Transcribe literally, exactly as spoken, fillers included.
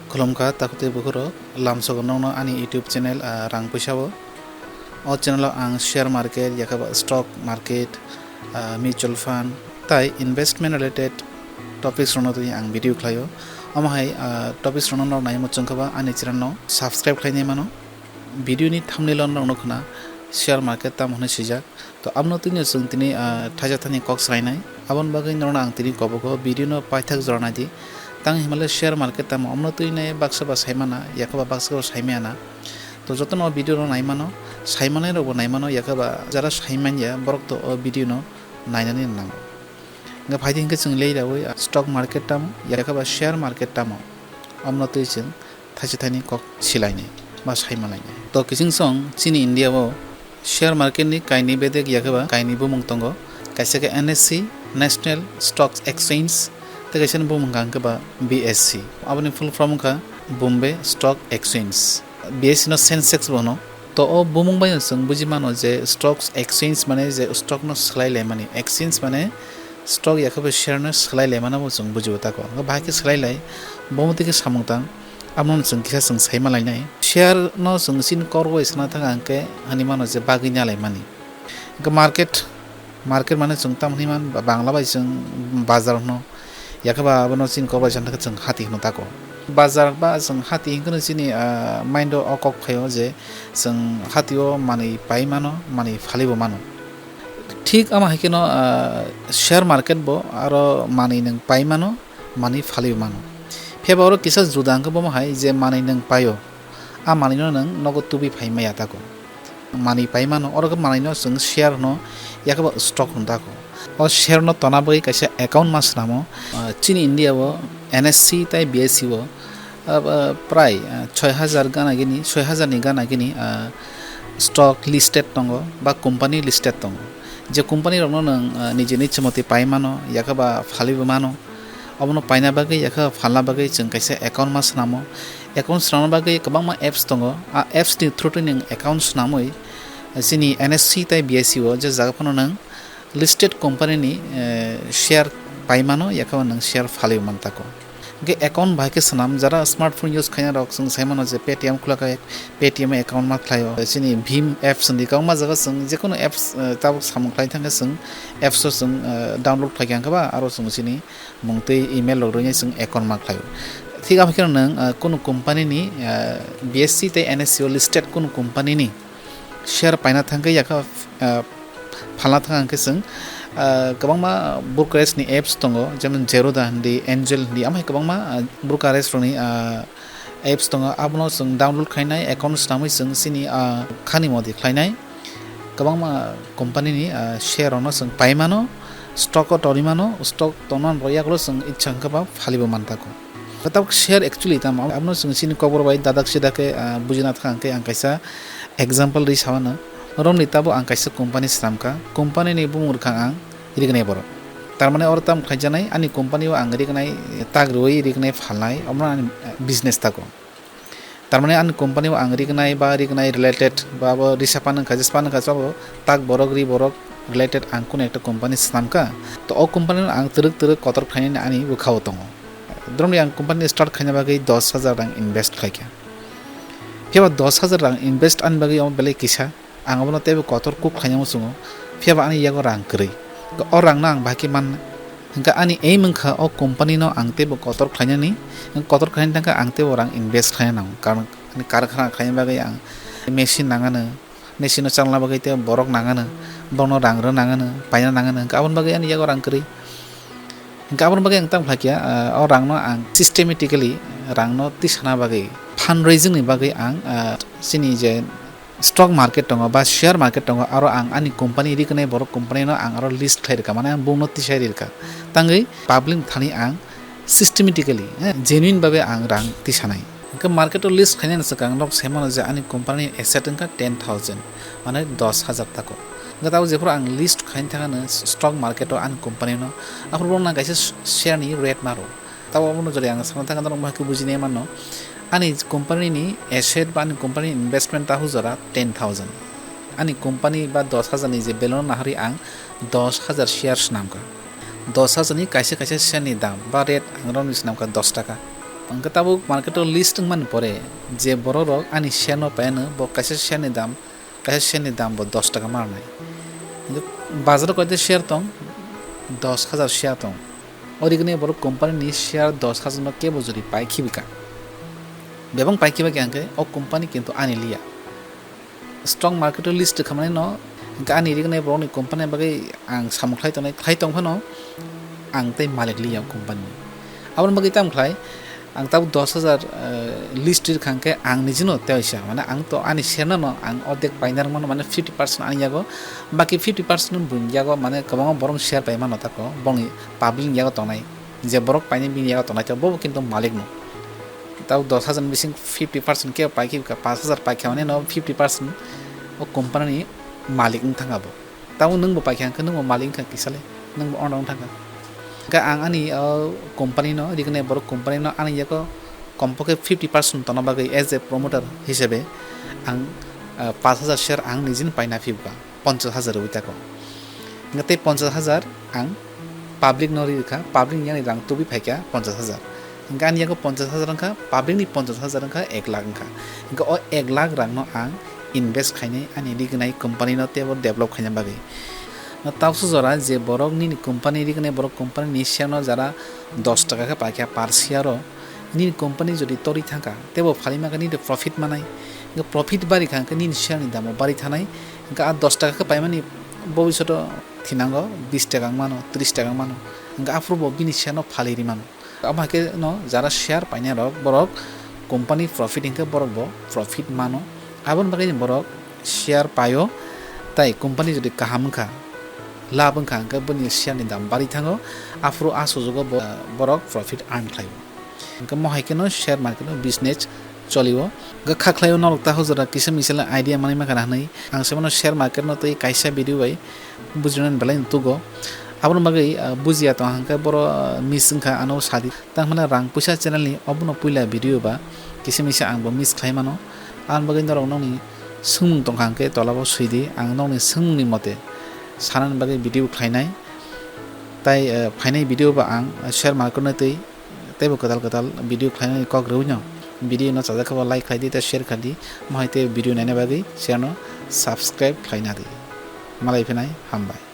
Khulumkha takhuk tei bukhurok, lamsogo nokno ani YouTube channel, ah, Rang Puisa o. O channel o ang share market, yakhe ba stock market, ah, mutual fund tai investment related topics rokno twi ang video khlaio. Omo hai, ah, topics rokno norok nai muchung khe ba ani channel no subscribe khlainai mano. Video ni thumbnail o norok nukha na share market tamo hwnwi swijak. To, abono twino chwng tini, ah, thaisa thani kok swlainai. Aboni bagwi norokno ang tini kobogo video no paithak jora naidi. Tang hinmale share market tamo, abono twino baksa ba saimana, yakhe ba baksa ba saimaya na. To, jotono o video no naimano, saimanai rokbo naimano, yakhe ba jara saimanya borok to o video no nainani nango. Hwnkhe phaidi hwnkhe chwng lei rawi, ah, stock market tamo, yakhe ba share market tamo, abono twi chwng thaisa thaini kok silainai ba saimalainai. To, kiching song chini India o share market ni kainwi bedek yakhe ba kainwi bumung tongo. Kaisa khe N S C, National Stock Exchange, tei kaisa ni bumung hwnkha hwnkhe ba B S C. Aboni full form wngkha Bombay Stock Exchange. B S C no Sensex bo hwno. To, o bumung bai no chwng buji mano je stock exchange mane je stock no swlai laimani. Exchange mane stock yakhe ba share no swlai laimano bo chwng buji o tako. Hwnkhe bahai khe swlai lai, bomo twi khe samung tang. Abono chwng kisa chwng sai ma lainai. Share no chwng chini kok bai sana thang ang khe hani mano je bagwi na lai mani. Hwnkhe market, market mane chwng tamo hwnwi man, ba-, Bangla bai chwng bazar hwno. Yakhe ba abono chini kok bai sana thang khe chwng hati hwno tako. Bazar ba chwng hati hwnkhe no chini, ah, mind o o kok phaio je chwng hati o manwi pai mano, manwi phali bo mano. Thik ama hai kheno, ah, share market bo aro manwi nwng pai mano, manwi phaliwi mano. Phiya ba oro kisa juda hwnkhe bomo hai je manwi nwng paio, a manwino nwng nogo tubui phai maya tako. Manwi pai mano, oro khe manwino chwng share hwno, yakhe ba stock hwn tako. O share no tona bagwi kaisa account ma swnamo. Ah, chini India o N S C tei B S C o, ah, ah, prai, ah, soi hajar gana gini, soi hajar ni gana gini, ah, stock listed tongo ba company listed tongo. Je company rokno nwng, ah, nijini chumoti pai mano, yakhe ba phaliwi mano. Obono paina bagwi yakhe phalna bagwi chwng kaisa account ma swnamo. Account swnamna bagwi kwbangma apps tongo. A apps ni through twi nwng account swnamwi chini N S C tei B S C o je jaga phano nwng listed company ni, eh, share pai mano, yakhe nwng share phaliwi man tako. Hwnkhe account bahai khe swnam, jara smartphone use khaina rok chwng sai mano je Paytm khulak khe Paytm account ma khlaio. Chini Bhim apps hwndi kwbangma jaga chwng jekono apps, eh, tabuk samung khlai thangkhe chwng apps o chwng, eh, download khlai kha ba aro chwng chini mung twi email rok rwngwi chwng account ma khlaio. Thik abo khe nwng, ah, kunu company ni, ah, B S C tei N S C o listed kunu company ni share paina thangkhe yakha, ah, phalna thang hwnkhe chwng, ah, kwbangma brokerage ni apps tongo, jemon Zerodha hindi, Angel hindi, amhai kwbangma, ah, brokerage rokni, ah, apps tongo, abono chwng download khlainai, account swnamwi chwng chini, ah, khani modi khlainai. Kwbangma company ni, ah, share rokno chwng pai mano, stock o tonwi mano, stock tongna bo yagulo chwng ichha hwnkhe ba phalibo man tako. Tabuk share actually tamo, abono chwng chini kokborok bai dadak sidak khe, ah, bujina thang khe ang kaisa example rwi samano. Romni tabuk ang kaisa company swnamkha, company ni bumung rwkha ang Rignai borok. Tar mane oro tamo khlaijaknai, ani company o ang rignai, tak rwui rignai phalnai, omo ani, eh, business tako. Tar mane ani company o ang rignai ba rignai related ba abo risa pan wngkha, jesa pan wngkha, sabo tak borok ri borok related ang kunu ekta company swnamkha. To o company no ang twrwk twrwk kotor khlainani ani bwkha o tongo. Dromni ang company start khaina bagwi dos hajar rang invest khlaikha. Phiya ba dos hajar rang invest ani bagwi omo belai kisa. Ang abono teibo kotor kuk khlaina muchungo, phiya ba ani yago rang kwrwi. O rangno ang bahai khe manna. Hwnkhe ani aim wngkha o company no ang teibo kotor khlainani, kotor khlaina thangkhe ang teibo rang invest khlaina nango. Karon ani karkhana khlaina bagwi ang machine nangano, machine no chalna bagwi tei borok nangano, borokno rang rw nangano, paina nangano, hwnkhe aboni bagwi ani yago rang kwrwi. Hwnkhe aboni bagwi ang tamo khlai kha, ah, o rangno ang systematically rangno tisana bagwi, fundraising ni bagwi ang, ah, chini je stock market tongo ba share market tongo, aro ang ani company rignai borok company no ang aro list khlai rwkha, mane ang bumno tisai rwkha. Tangwi public thani ang systematically, eh, genuine babe ang rang tisanai. Hwnkhe market o list khainani swkang norok sai mano je ani company ni asset wngkha ten thousand, mane dos hajar tako. Hwnkhe tabuk jephuru ang list khaina thangano stock market o ani company no, aphuru bono nang kaisa share ni rate ma rw. Tabuk abono jora ang sana thangkha norok bahai khe bujinai mano. Ani company ni asset ba ani company ni investment tabuk jora ten thousand. Ani company ba dos hajar ni je value no naharwi ang dos hajar share swnamkha. Dos hajar ni kaisa kaisa share ni dam ba rate ang rokni swnamkha dos taka. Hwnkhe tabuk market o list wngmani pore je borok rok ani share no paiano, bo kaisa share ni dam, kaisa share ni dam bo dos taka ma rwnai. Hwnkhe bazar o koite share tong, dos hajar share tong. O rigini borok company ni share dos hajar no kebo jodi pai khibika. Bebak pai khiba khe hwnkhe o company kintu ani liya. Stock market o list rwkha mani no, hwnkhe ani rigini borok ni company bagwi ang samung khlai tongnai, khlai tong phano ang tei malik liya o company ni. Aboni bagwi tamo khlai, ang tabuk dos hajar, eh, list rwkha hwnkhe ang nijino tei waisa, mane ang to ani share no no ang ordek paina rwmano, mane fifty percent ani yago, baki fifty percent buini yago, mane kwbangma borok share pai mano tako, bongni public ni yago tongnai, je borok painai bini yago tongnai, bobo kintu malik no. Tabuk dos hajar ni bising fifty percent khe pai khe, paanch hajar pai khe mane no fifty percent o company ni malik wng thang abo. Tabuk nwng bo paikha hwnkhe nwng bo malik wngkha kisa le, nwng bo owner wng thangkha. Hwnkhe ang ani o company no, rigini borok company no ani yago kompo khe fifty percent tongna bagwi as a promoter hisabe ang, ah, paanch hajar share ang nijini paina phibukha, ponchas hajar rwui tako. Hwnkhe tei ponchas hajar ang public no ri rwkha, public ni yani rang tubui phaikha ponchas hajar. Hwnkhe ani yago ponchas hajar wngkha, public ni ponchas hajar wngkha ek lakh wngkha. Hwnkhe o ek lakh rang no ang invest khainai ani rignai company no teibo develop khaina bagwi. Tabuksa jora je borok nini company rignai borok company ni share no jara dos taka khe paikha per share o, nini company jodi torwi thangkha teibo phalwi mankha nini profit manai. Hwnkhe profit bari kha hwnkhe nini share ni damo bari thanai. Hwnkhe a dos taka khe paimani bobishoto thinango bis taka wng mano, tris taka wng mano. Hwnkhe aphuru bo bini share no phalwi ri mano. Abo hai khe no jara share painai rok, borok company profit hinkhe borok bo profit mano. Aboni bagwi borok share paio, tai company jodi kaham wngkha, lab wngkha, hwnkhe bini share ni dam bari thango, aphuru a sujugo bo-, borok profit earn khlaio. Hwnkhe mo hai kheno share market o business cholio. Hwnkhe kha khlaio norok ta hojora kisa misa le idea manwi mankha na hwnwi. Ang se mano share market no tei kaisa video bai bujinani belai no tugo. Aboni bagwi, ah, bujiya tong hwnkhe boro, ah, miss wngkha ano sadi. Tang hwnmano rang puisa channel ni obono puila video ba kisa misa ang bo miss khlai mano. Aboni bagwi norok nokni swngmung tongkha hwnkhe tolabo swidi, ang nokni swngmung ni mote sanani bagwi video khlainai. Tai, ah, phainai video ba ang share market no tei teibo kwtal kwtal video khlainani kok rwino. Video no chajak khe bo like khlai di tei share khlai di. Mo hai tei video naina bagwi channel no subscribe khlaina di. Malai phinai hambai.